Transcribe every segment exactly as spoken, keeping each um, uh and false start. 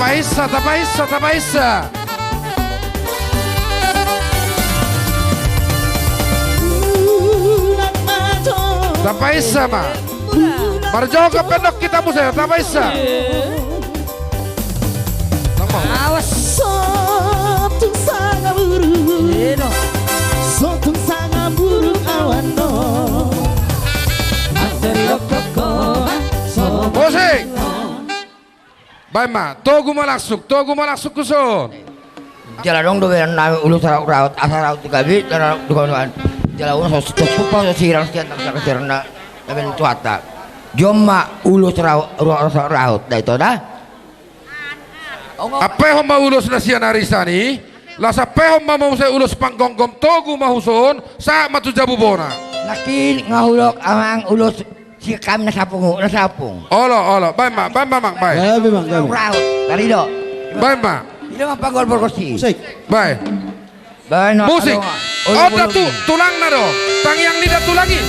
Tapaisa, tapaisa, tapaisa. Tapaisa ma. Marjogo pe nangkin muse, tapaisa. Awas. Sotung sanga burung. Sotung sanga burung awan no. Musik. Baen ma, togu ma langsung, togu ma langsung tuson. Jala adong do baenon nami ulos raut-raut, asa raut di gabe, jala raut di gabe. Jala ulos sos, sos pupa, sos sirang, sian tang sirang na, na baen tu hata. Jom ma ulos raut, raut, raut, raut, da ito da. Ampehon ma ulos na sian arisan i, laos ampehon ma muse ulos panggomgom, togu ma tuson, sahat ma tu jabu bona. Nangkin nga hudok amang ulos. Sian hami na sapung, na sapung. Olo, olo, baen ma, baen ma, Mang, baen. Gabe, Mang, gabe. Raut, tarido. Baen ma. Ida ma panggol borgosi. Musik. Baen. Baen, no, musik. Olo, olo, tu, olo. Tulangna do. Tangiang ni da tulang i.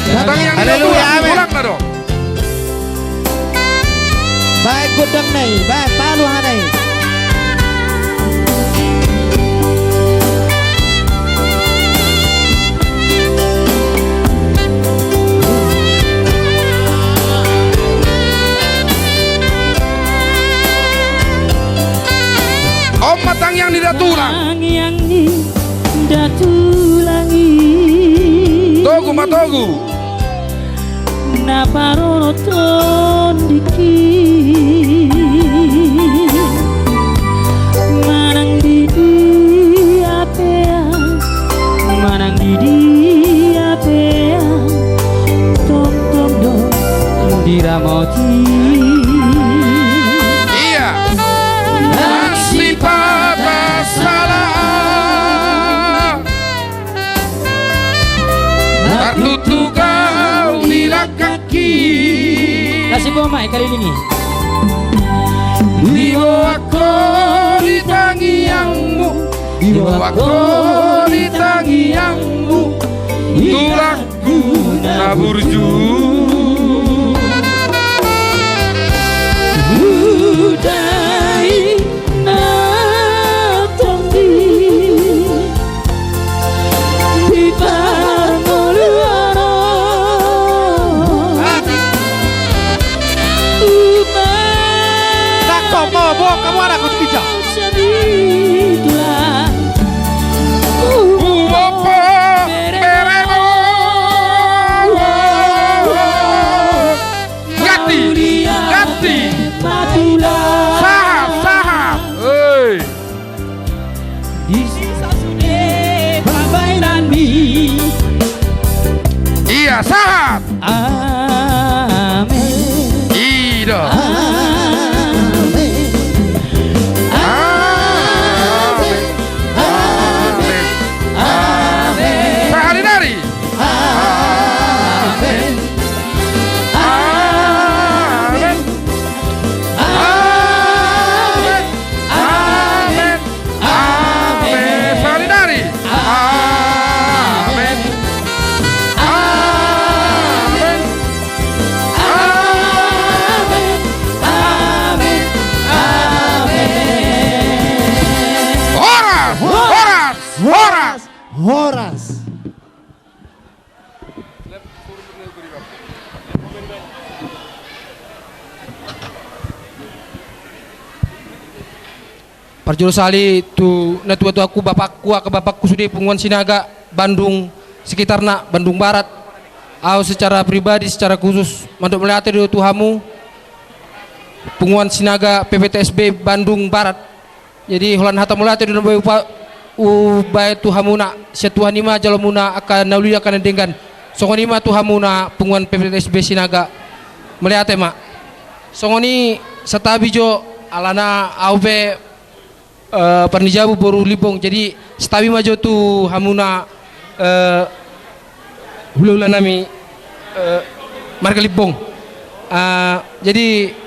Tangiang ni da tulang, amen. Tulangna do. Baen gondang na i, baen palu hana i. On ma tangiang ni da tulang. Tangiang ni da tulang i. Togu ma togu. Na parorot tondingki. Manang di dia pe ahu, manang di dia pe ahu, tongtong do diramoti. Iya. Nang sipata sala. Tartutu kau di langkangki. Kasih gua mai kali ini. Diboak ho di tangiangmu, diboak ho di tangiangmu, tulangku na burju. Hudai na tondi. Di parngoluan on. Uma. Takko mo, bo, kamu anak kutu pija. Sabitulah. Uopo beremo. Ganti, ganti. Sahat, sahat. Hei. Di sisa sude pambaenanmi. Iya, sahat. Amen. Ida. Amen. Amen. Amen. Amen. Sahali nari. Amen. Amen. Amen. Amen. Amen. Sahali nari. Amen. Amen. Amen. Amen. Amen. Horas! Horas! Horas! Horas! Parjolo sahali tu natuatuaku, bapakku, angka bapakku sude, punguan Sinaga, Bandung sekitarna, Bandung Barat. Au secara pribadi, secara khusus, mandok mauliate do tu hamu, punguan Sinaga P P T S B Bandung Barat. Jadi, holan hata mauliate do na boi upa-, ubaen tu hamuna, sian Tuhan i ma jalo muna angka na uli, angka na denggan. Songon i ma tu hamuna punguan P P T S B Sinaga. Mauliate ma. Songon i santabi jo, alana au pe, eh, parnijabu boru Limbong. Jadi, santabi ma jo tu hamuna, eh, hulahula nami, eh, marga Limbong. Eh, jadi,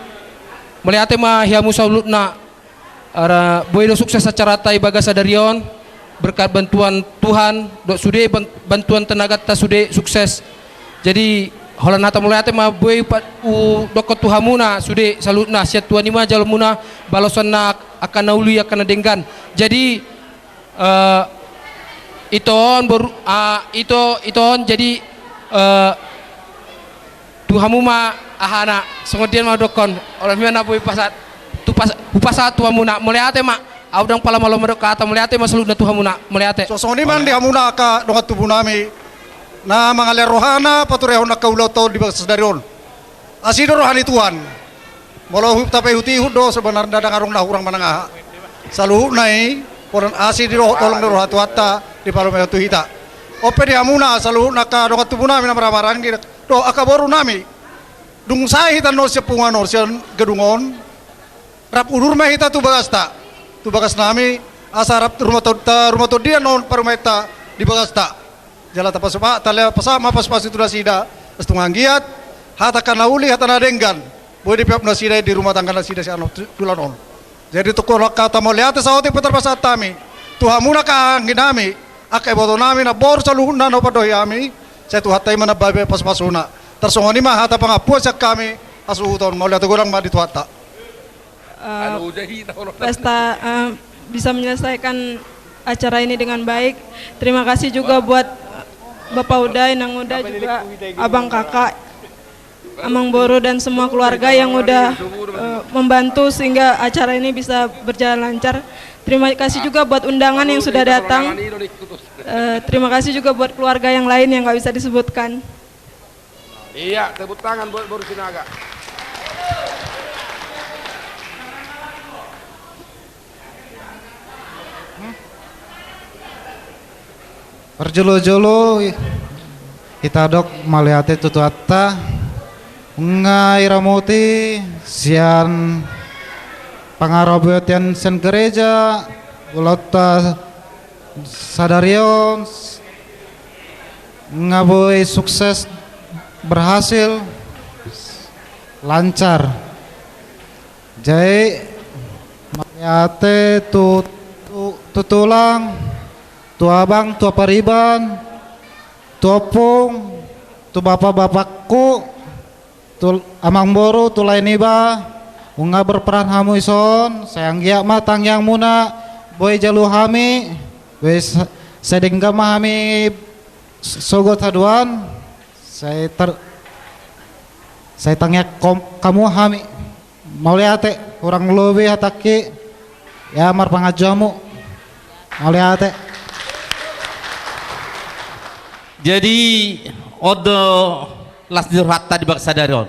mauliate ma di hamu saluhutna. Ala boi do sukses acaranta di bagasan sadari on, berkat bantuan Tuhan, dohot sude ban-, bantuan tenaganta sude sukses. Jadi, Holan hata mauliate ma boi pa-, hudokkon tu hamuna sude saluhutna, sian Tuhan i ma jaloonmuna balosan na angka na uli, angka na denggan. Jadi, eh, ito on boru, ah, ito, ito on jadi, eh, tu hamu ma ahana, songon dia ma hudokkon, holan hami ma na boi pasahat, tu pas-, hupasahat tu hamuna, mauliate ma, ahu ndang pala malo mandok hata, mauliate ma saluhutna tu hamuna, mauliate. So, songon i ma di hamuna angka dongan tubunami, na mangalean rohana, paturehon angka ulaonta on di bagasan sadari on. Asi do roha ni Tuhan. Molo huihut, tapaihut-ihut do, sebenarna ndang adong na hurang manang aha. Saluhutna i, holan asi do holong ni roha Tuhanta, dipalume tu hita. On pe di hamuna, saluhutna angka dongan tubunami na marhahamaranggi, dohot angka borunami. Dung sae hita on sian punguan on, sian gedung on. Rap udur ma hita tu bagasta, tu bagasnami, asa rap rumah to-, ta-, rumah tondian on parumaenta di bagasta. Jala tapasupa-, tale pasahat ma pasupasu tu nasida, asa tung anggiat, hata angka na uli, hata na denggan, boi dipeop nasida di rumah tangga nasida sian on tu-, tulan on. Jadi tung holan hata mauliate saotik pe tarpasahat hami, tu hamuna angka angginami, angka ibotonami, na boru saluhutna na hupandohi hami, sai Tuhanta i ma na bahen pasupasuna. Tarsongon i ma hata pangampuan sian hami, hasuhuton, mauliate godang ma di Tuhanta. Eh, pesta, eh, bisa menyelesaikan acara ini dengan baik. Terima kasih juga buat Bapak Uda, Inang Uda, juga Abang Kakak, Amang Boru, dan semua keluarga yang udah, eh, membantu sehingga acara ini bisa berjalan lancar. Terima kasih juga buat undangan yang sudah datang. Eh, terima kasih juga buat keluarga yang lain yang nggak bisa disebutkan. Iya, tepuk tangan buat Boru Sinaga. Parjolo-jolo, hita dok mauliate tu Tuhanta, nunga diramoti sian pangarobotan sian gereja, ulaonta sadari on, nunga boi sukses, berhasil, lancar. Jadi, mauliate tu, tu, tu tulang, tu abang, tu apariban, tu ompung, tu bapa-bapakku, tu amang boru, tu lae niba, nunga berperan hamu dison, sai anggiat ma tangiangmuna, boi jalo hami, boi sa-, sai denggan ma hami sogot haduan, sai tar-, sai tangiangkon hamu hami. Mauliate, hurang lobi hatangki, ya marpanganju hamu. Mauliate. Jadi, on do las ni rohanta di bagasan sadari on.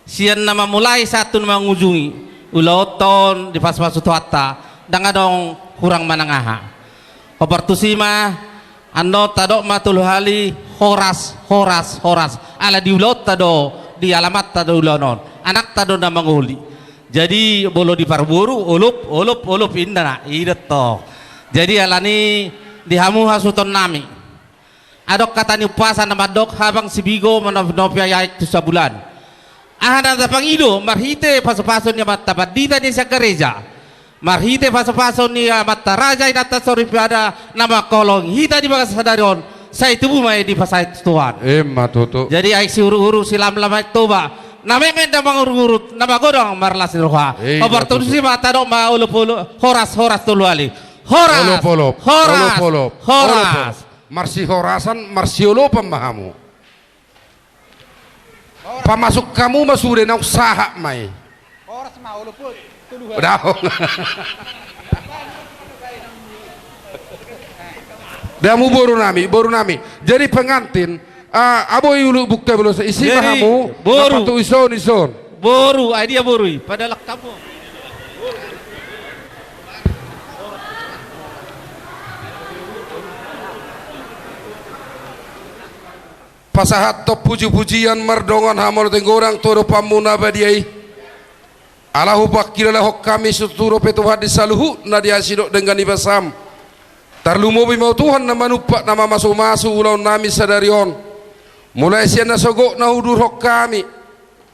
Sian na mamulai sahat tu na mangujungi, ulaonta on dipasupasu Tuhanta, ndang adong hurang manang aha. Hombar tusi ma, annon tadok ma tolu hali, horas, horas, horas. Ala di ulaonta do, di alamanta do ulaon on. Anakta do na mangoli. Jadi, molo di parboru, olop, olop, olop, inna na, i do tong. Jadi, alani di hamu hasuhutonnami. Adong hata ni umpasa na mandok habang sibigo manopi-nopi aek tu sabulan. Aha na tapangido marhite pasupasu ni amanta pandita ni sian gareja, marhite pasupasu ni amanta raja inanta soripada na mangkaholongi hita di bagasan sadari on, sai tubu ma i dipasahat Tuhan. Ima tutu. Jadi aek siurut-urut silamlam aek Toba, na meme na mangurut-urut, na magodang marlas ni roha. Ima tutu. Hombar tusi ma tadok ma olop-olop, horas, horas tolu hali. Horas. Olop-olop. Horas. Olop-olop. Horas. Olop-olop. Marsihorasan, marsiolopan ma hamu. Pamasuk hamu ma sude naung sahat ma i. Horas ma, olop-olop. Daong. Damu boru nami, boru nami. Jadi pengantin, ah, abo i ulu bukta belos isi ma hamu. Jadi, boru. Apa tu ison, ison. Boru, ai dia boru i. Padalak hamu. Pasahathon puji-pujian mardongan hamauliateon godang tu adopanmu na badia i. Ala hupangkilalahon hami situtu dope Tuhan di saluhutna di asi dohot denggan ni basam. Tarlumobi ma Tuhan na manumpak na mamasu-masu ulaon nami sadari on. Mulai sian na sogot na hudurhon hami.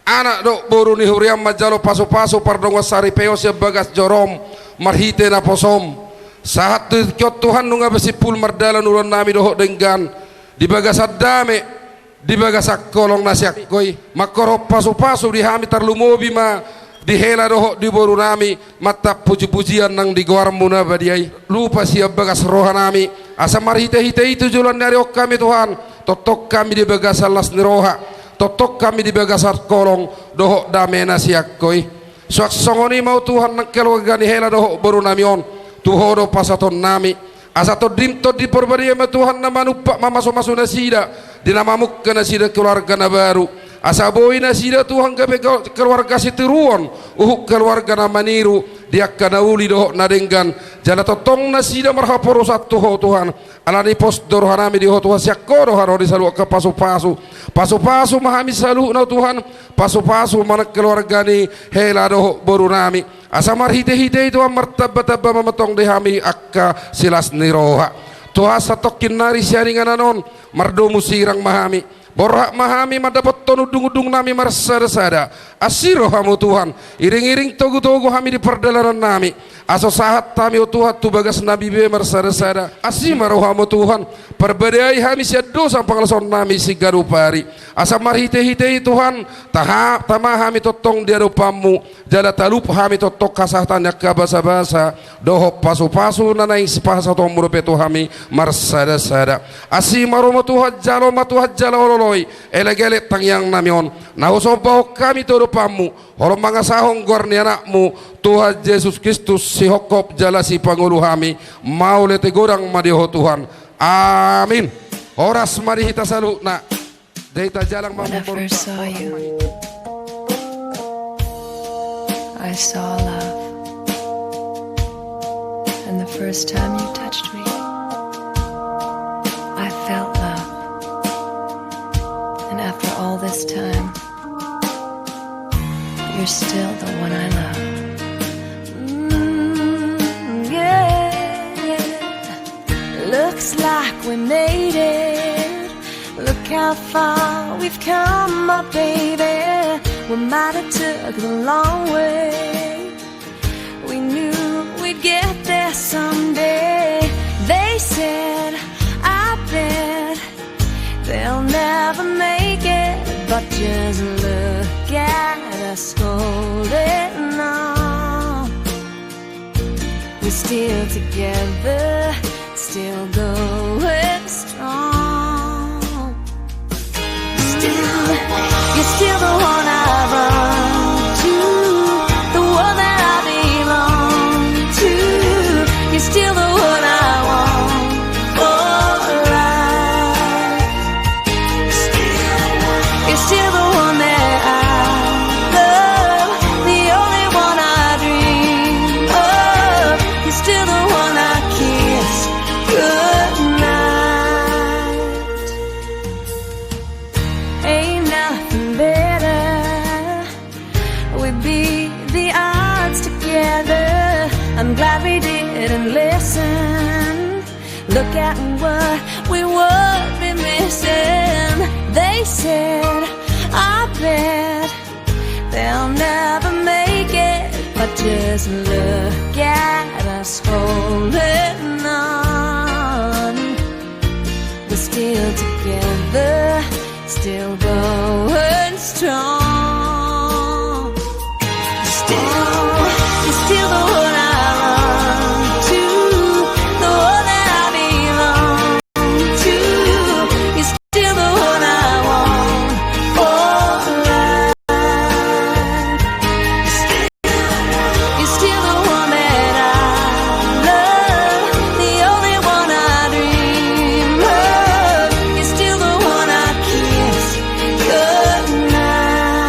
Anak dohot boru ni huriam manjalo pasu-pasu pardongan saripeon sian bagas jorom marhite naposom. Sahat tu tingki on Tuhan nunga be simpul mardalan ulaon nami dohot denggan di bagasan dame, di bagasan holong na sian Ho i. Mangkorhon pasupasu di hami tarlumobi ma di hela dohot di borunami, manat pujipujian nang di goarmu na badia i. Lupa sian bagas rohanami, asa marhitehite i tu joloan ni ari on hami Tuhan, tongtong hami di bagasan las ni roha, tongtong hami di bagasan holong dohot dame na sian Ho i. Suang songon i ma Ho Tuhan nang keluarga ni hela dohot borunami on, tu Ho do pasahatonnami. Asa Tondim Tondi Porbadia ma Tuhan na manumpak mamasumasu nasida, di na mamungka nasida keluarga na baru. Asa boi nasida Tuhan gabe ke-, keluarga sitiruon, uhum keluarga na maniru, di angka na uli dohot na denggan. Jala tongtong nasida marhaporusaan tu Ho Tuhan. Alani pos do rohanami di Ho Tuhan, sian Ho do haroro ni saluhut angka pasupasu. Pasupasu ma hami saluhutna Tuhan, pasupasu ma nang keluarga ni hela dohot borunami. Asa marhitehite i Tuhan martambatamba ma antong di hami angka silas ni roha. Tuhan, satongkin nari sian inganan on, mardomu sirang ma hami. Borhat ma hami mandapothon undungundungnami marsadasada. Asi rohamu Tuhan, iringiring togutogu hami di pardalanannami. Asa so sahat hami Ho Tuhan tu bagasnami be marsadasada. Asi ma rohamu Tuhan, parbadai hami sian dosa pangalaosaonnami siganup ari. Asa marhitehite i Tuhan, taha-, tama hami tongtong di adopanmu. Jala talup hami tongtong hasahatan ni angka basabasa dohot pasupasu na naeng sipasahatonmu dope tu hami marsadasada. Asi ma rohamu Tuhan, jalo ma Tuhan jala oloi elekelek tangiangnami on, na husombahon hami tu adopanmu, holan mangasahon goar ni Anakmu Tuhan Jesus Kristus, sihophop jala sipangolu hami, mauliate godang ma di Ho Tuhan. Amin. Horas ma di hita saluhutna. Dei tajalang ma. When I first saw you, I saw love. And the first time you touched me, I felt love. And after all this time, you're still the one I love. Mm, yeah. Looks like we made it. Look how far we've come, my baby. We might have took the long way. We knew we'd get there someday. They said, "I bet they'll never make it." But just look at us holding on. We're still together, still going strong. Still, you're still the one I run to, the one that I belong to. You're still the one I want for life. You're still the one that I love, the only one I dream of. You're still the one I kiss goodnight. Ain't nothing better. We beat the odds together. I'm glad we didn't listen. Look at what we would be missing. They said, "I bet they'll never make it." But just look at us holding on. We're still together, still going strong. Still, you're still the one I run to, the one that I belong to. You're still the one I want for life. You're still the one that I love, the only one I dream of. You're still the one I kiss goodnight.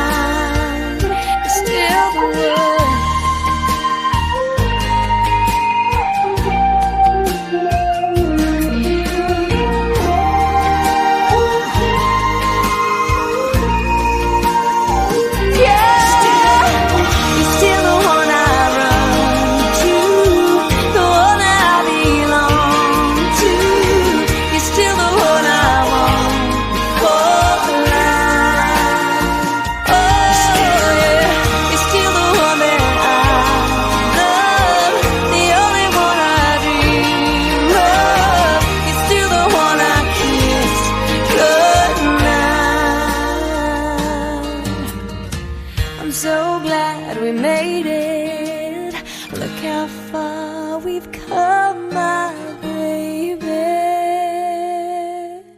I'm so glad we made it. Look how far we've come.